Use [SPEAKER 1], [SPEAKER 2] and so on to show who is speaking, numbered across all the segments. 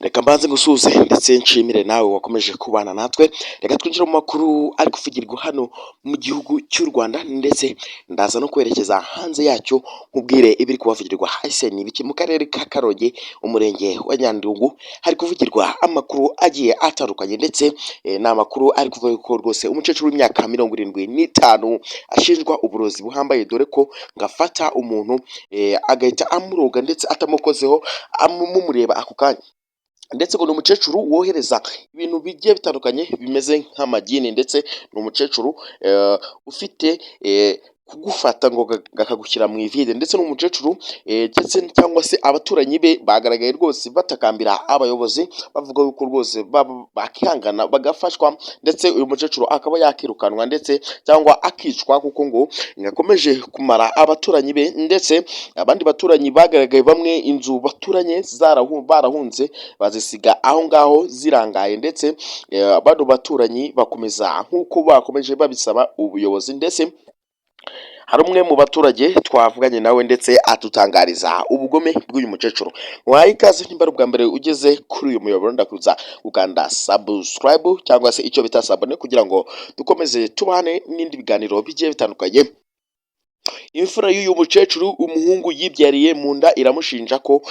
[SPEAKER 1] Reka mbanze ngusuhuze ndetse nshimire nawe wakomeje kubana natwe. Reka twinjire mu makuru ari kuvugirwa hano mu gihugu cy'u Rwanda, ndetse ndaza no kwerekeza hanze yacyo nkubwire ibiri kuhavugirwa. Ese ni ibiki mu karere ka Karongi, umurenge wa Nyandungu? Hari kuvugirwa amakuru agiye atandukanye, ndetse ni amakuru ari kuvuga ko rwose umukecuru w'imyaka 75 ashinjwa uburozi buhambaye, dore ko ngo afata umuntu agahita amuroga ndetse atamukozeho, mumureba ako kanya. Ndetse ngo ni umukecuru wohereza ibintu bigiye bitandukanye bimeze nk'amagini, ndetse ni umukecuru ufite kugufata ngo akagushyira mu ivide. Ndetse n'umukecuru ndetse cyangwa se abaturanyi be bagaragaye rwose batakambira abayobozi, bavuga yuko rwose bakihangana bagafashwa, ndetse uyu mukecuru akaba yakirukanwa ndetse cyangwa akicwa, kuko ngo yakomeje kumara abaturanyi be. Ndetse abandi baturanyi bagaragaye, bamwe inzu baturanye barahunze, bazisiga aho ngaho zirangaye. Ndetse bano baturanyi bakomeza nk'uko bakomeje babisaba ubuyobozi. Ndetse hari umwe mu baturage twavuganye nawe, ndetse atutangariza ubugome bw'uyu mukecuru. Wahaye ikaze. Nimba ari ubwa mbere ugeze kuri uyu muyoboro, ndakuza gukanda subscribe cyangwa se icyo bita s'abonner, kugira ngo dukomeze tubane n'indi biganiro bigiye bitandukanye. Imfura y'uyu mukecuru, umuhungu yibyariye mu nda, iramushinja ko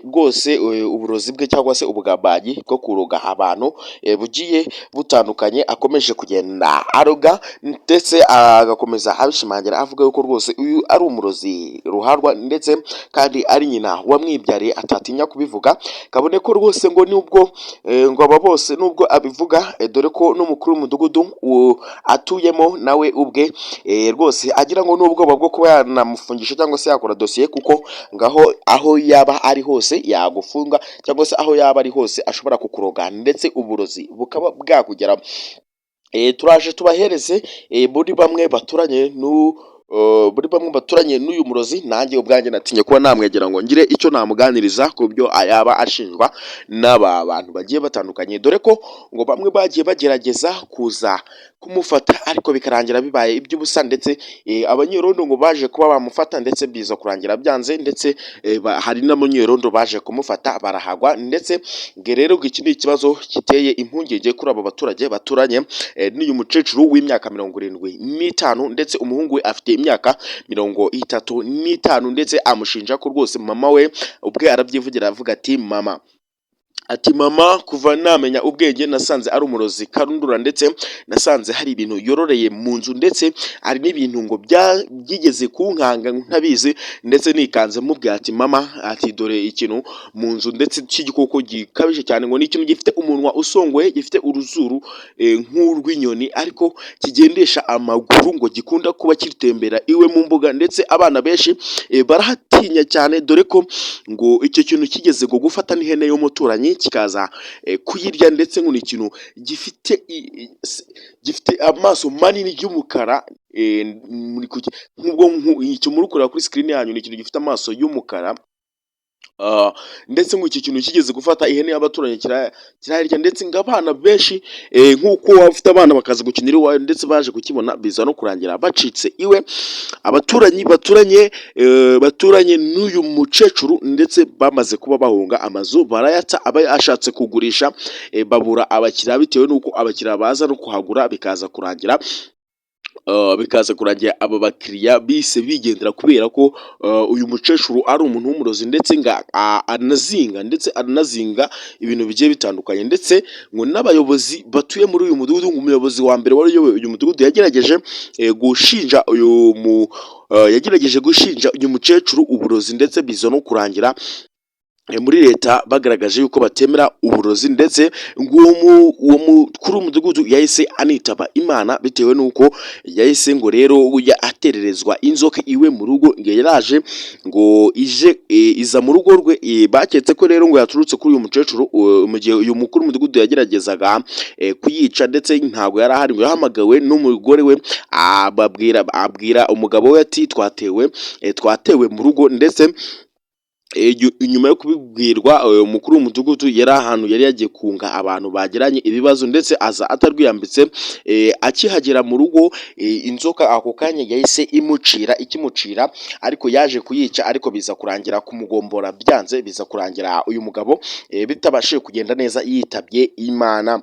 [SPEAKER 1] rwose uburozi bwe cyangwa se ubugambanyi bwo kuroga abantu bugiye butandukanye akomeje kugenda aroga, ndetse agakomeza abishimangira avuga yuko rwose uyu ari umurozi ruharwa, ndetse kandi ari nyina wamwibyariye atatinya kubivuga, kabone ko rwose ngo nubwo ngo aba bose nubwo abivuga, dore ko n'umukuru w'umudugudu atuyemo nawe ubwe rwose agira ngo n'ubwoba bwo kuba yanamufungisha cyangwa se yakora dosiye, kuko ngaho aho yaba ari hose yagufunga, cyangwa se aho yaba ari hose ashobora kukuroga ndetse uburozi bukaba bwakugeraho. Turaje tubahereze muri bamwe baturanye n'uyu murozi. Nanjye ubwanjye natinye kuba namwegera ngo ngire icyo namuganiriza ku byo yaba ashinjwa n'aba bantu bagiye batandukanye, dore ko ngo bamwe bagiye bagerageza kuza kumufata ariko bikarangira bibaye iby'ubusa. Ndetse abanyerondo ngo baje kuba bamufata, ndetse biza kurangira byanze. Ndetse hari n'abanyerondo baje kumufata barahagwa. Ndetse ngo rero iki ni ikibazo giteye impungenge kuri abo baturage baturanye n'uyu mukecuru w'imyaka 75, ndetse umuhungu we afite imyaka 35, ndetse amushinja ko rwose mama we ubwe arabyivugira, avuga ati mama, ati mama kuva namenya ubwenge nasanze ari umurozi karundura, ndetse nasanze hari ibintu yororeye mu nzu, ndetse hari n'ibintu ngo byigeze kunkanga ntabizi, ndetse nikanze mubwira ati mama, ati dore ikintu mu nzu ndetse cy'igikoko gikabije cyane. Ngo ni ikintu gifite umunwa usongoye, gifite uruzuru nk'urw'inyoni, ariko kigendesha amaguru, ngo gikunda kuba kitembera iwe mu mbuga, ndetse abana benshi barahatinya cyane, dore ko ngo icyo kintu kigeze ngo gufata n'ihene y'umuturanyi kikaza kuyirya. Ndetse ngo ni ikintu gifite amaso manini y'umukara. Nk'ubwo icyo muri kureba kuri screen yanyu ni ikintu gifite amaso y'umukara. Ndetse ngo iki kintu kigeze gufata ihene y'abaturanyi kirayirya, ndetse ngo abana benshi, nk'uko waba ufite abana bakaza gukinira iwawe, ndetse baje kukibona biza no kurangira bacitse iwe. Abaturanyi baturanye n'uyu mukecuru ndetse bamaze kuba bahunga, amazu barayata, aba ashatse kugurisha babura abakiriya, bitewe n'uko abakiriya baza no kuhagura, bikaza kurangira aba bakiriya bise bigendera, kubera ko uyu mukecuru ari umuntu w'umurozi, ndetse nga anazinga, ndetse anazinga ibintu bigiye bitandukanye. Ndetse ngo n'abayobozi batuye muri uyu mudugudu, ngo umuyobozi wa mbere wari uyoboye uyu mudugudu yagerageje gushinja uyu mukecuru uburozi, ndetse biza no kurangira muri leta bagaragaje yuko batemera uburozi. Ndetse ngo uwo mukuru w'umudugudu yahise anitaba Imana, bitewe n'uko yahise ngo rero atererezwa inzoka iwe mu rugo. Ngo yaraje ngo ije iza mu rugo rwe, baketse ko rero ngo yaturutse kuri uyu mukecuru. Mu gihe uyu mukuru w'umudugudu yageragezaga kuyica, ndetse ntabwo yari ahari, ngo yahamagawe n'umugore we, ababwira, abwira umugabo we ati twatewe mu rugo. Ndetse Nyuma yo kubibwirwa, umukuru w'umudugudu yari ahantu yari yagiye kunga abantu bagiranye ibibazo, ndetse aza atarwiyambitse. Akihagera mu rugo, inzoka ako kanya yahise imucira. Ikimucira ariko yaje kuyica, ariko biza kurangira kumugombora byanze, biza kurangira uyu mugabo bitabashije kugenda neza, yitabye Imana.